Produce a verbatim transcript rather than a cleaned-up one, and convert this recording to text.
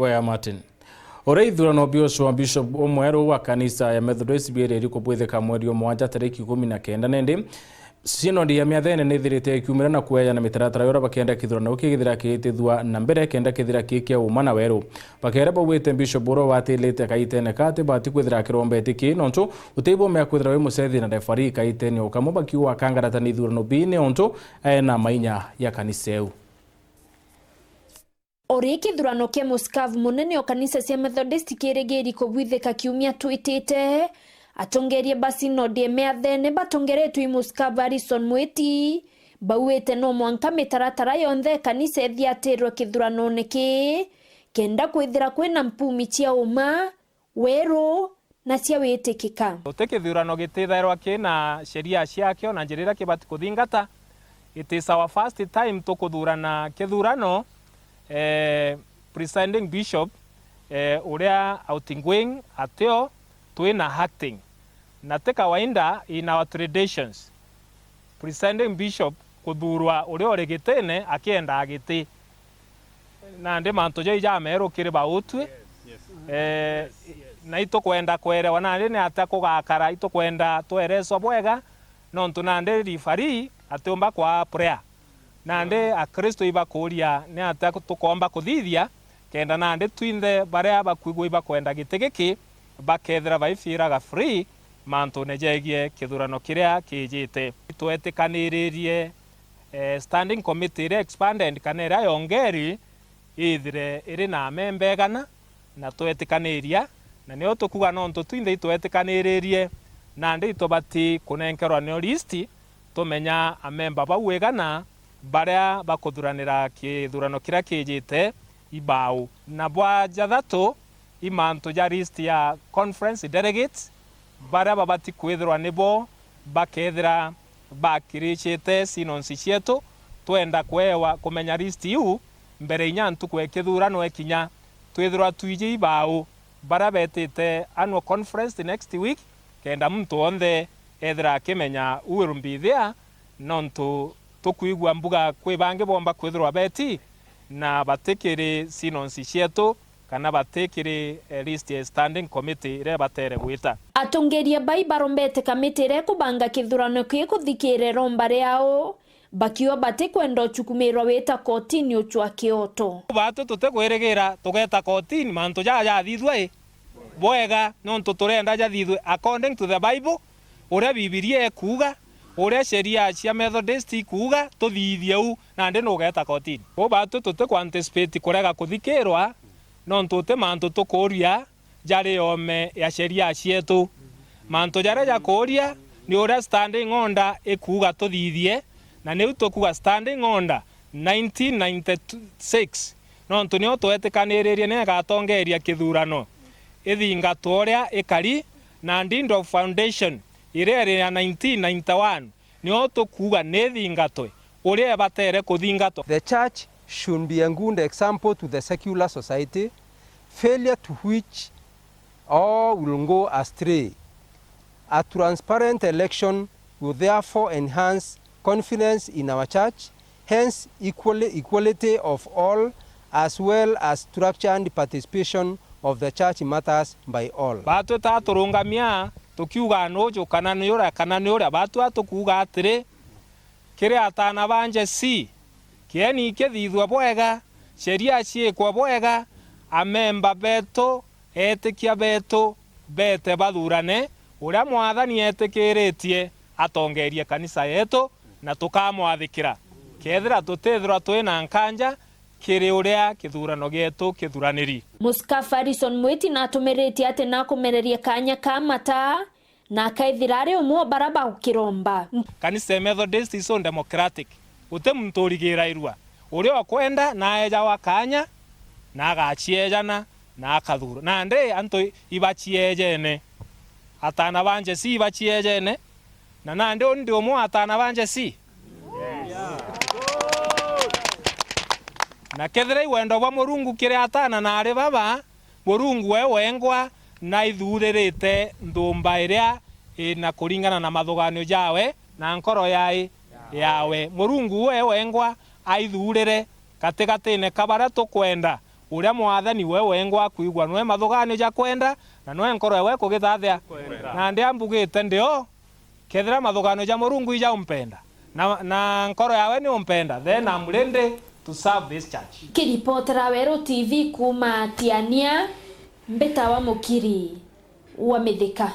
Wea Martin. Uria ithurano biocwa bishop umweru wa kanisa ya Methodist biiriri kubwithika mweri o mwanja tariki ikumi na kenda, nindi Synod ya Miathene nithirite ikiumira na kweja na mitaratara ya uria bakenda kithurano giki githira kigitithua na mbere kenda kithira ki kia uma na weru. Bakeera bauite Bishop uria watilite kaitene ka atibati kwithira akirombeti ki, nontu utibomea kwithira wi mucethi na referee kaitene o kamwe, bakiuga akangarata ni ithurano bii ni untu ena mainya ya kanisa iu. Ori kithurano kia muskavu munene o kanisa cia Methodist kirigiri kubwithika kiumia twitite, atongeria ba Synod ya Miathene batongeretwe i muskavu Harrison Mwiti bauite no mwanka mitaratara yonthe ya kanisa ithiatirwe kithuranone kii, kenda kwithira kwina mpumi cia uma, weru na cia witikika. Guti kithurano gitithairwa kina sheria ciakio na njira iria kibati kuthingata. It is our first time tukuthurana kithurano, eh, presiding bishop, eh, uria outgoing atio, twina acting. Na ti kawaida in our traditions presiding bishop kuthurwa uria uri gitine akiendaa giti. Nandi mantu jau jameru kiri bautwi. Eh, na itukwenda kwerewa nandi ni atia kugakara, itukwenda twereswa bwega, nontu nandi referee atiumba kwaa prayer. Nandi Akristo ibakuria ni atia tukomba kuthithia, kenda nandi twinthe baria bakwigua ibakwenda giti giki, bakethira baifiiraga free mantune jegie kithurano kiria kijite. Twetikaniririe, eh, standing committee iria expanded kana iria yongeri ithire iri na amemba igana, na twetikaniria, na nio tukuga nontu twinthe itwetikaniririe, nandi itubati kunenkerwa nio list, tumenya amemba bau igana baria bakuthuranira kithurano kiria kijite ibau. Na bwa jathatu, i mantu ja list ya conference delegates, baria babati kwithirwa nibo bakethira bakiricite synod cietu. Twenda kwewa kumenya list iu mbere inya ntuku ya kithurano ikinya, twithirwa twiji ibau baria betite annual conference the next week, kenda muntu wonthe ethira akimenya who will be there, nontu tukwigua mbuga kwi bangi bomba kwithirwa beti na batikiri synod cietu, kana batikiri, eh, list ya standing committee iria batere gwita. Atongeria bai barombete kamiti iria ikubanga kithurano kii kuthikira iromba riao, bakiuga batikwenda uchukumirwa wita kotini uchwa kioto. Batwi tutikwirigira tugeta kotini mantu jaa jathithua i bwega, nontu turenda jathithue according to the Bible, uria Bibilia ikuuga, uria sheria cia Methodist ikuuga, tuthithie u, nandi nugeta kotini. Uu batwi tutikwa anticipate kurega kuthikirwa, nontu uti mantu tukuuria jari ome ya sheria cietu. Mantu jaria jakuuria ni uria standing order ikuuga tuthithie, na niu tukuuga standing order nineteen ninety-six, nontu nio twetikaniririe ni igatongeria kithurano ithingatwe uria ikari, na deed of foundation iria iri ya nineteen ninety-one nio tukuuga ni ithingatwe uria ibatere kuthingatwa. The church should be a good example to the secular society, failure to which all will go astray. A transparent election will therefore enhance confidence in our church, hence equally, equality of all, as well as structured participation of the church matters by all. Batwi ta turungamia tukiuga nuju kana ni uria kana ni uria, batwi tukuuga atiri, kiri atana ba Njesi, kieni kithithwe bwega, sheria ciikwe bwega, amemba betu, etikia betu, bete bathurane uria Mwathani etikiritie atongerie kanisa yetu, na tukamwathikira kethira tutithirwa twina nkanja kiri uria kithurano gietu kithuraniri. Muskafu Harrison Mwiti natumiritie ati nakumereria kanya ka mata na akaithira ari umwe o bara bagukiromba. Kanisa ya Methodist is so democratic. Guti muntu urigirairua. Uria ukwenda naejawa kanya na agaciejana na akathurwa. Nandi antu ibaciejene. Atana ba Njesi ibaciejene. Na nandi uni ndi umwe wa atana ba Njesi. Na kethira i wendo bwa Murungu kiri atana na ari baba, Murungu we wengwa naithuririte nthumba iria ina kuringana na mathuganio jawe na nkoro yai yawe. Murungu we wengwa aithurire gatigatine ka baria tukwenda Uria Mwathani we wengwa akwigua, nwe mathuganio ja kwenda, na nwe nkoro yawe kugithathia. Na ndia mbugite ndi o, kethira mathuganio ja Murungu ija umpenda, na, na nkoro yawe ni umpenda, then I'm ready to serve this church. Kiripotera Weru T V kuuma Tiania, mbitawa Mukiri wa Mithika.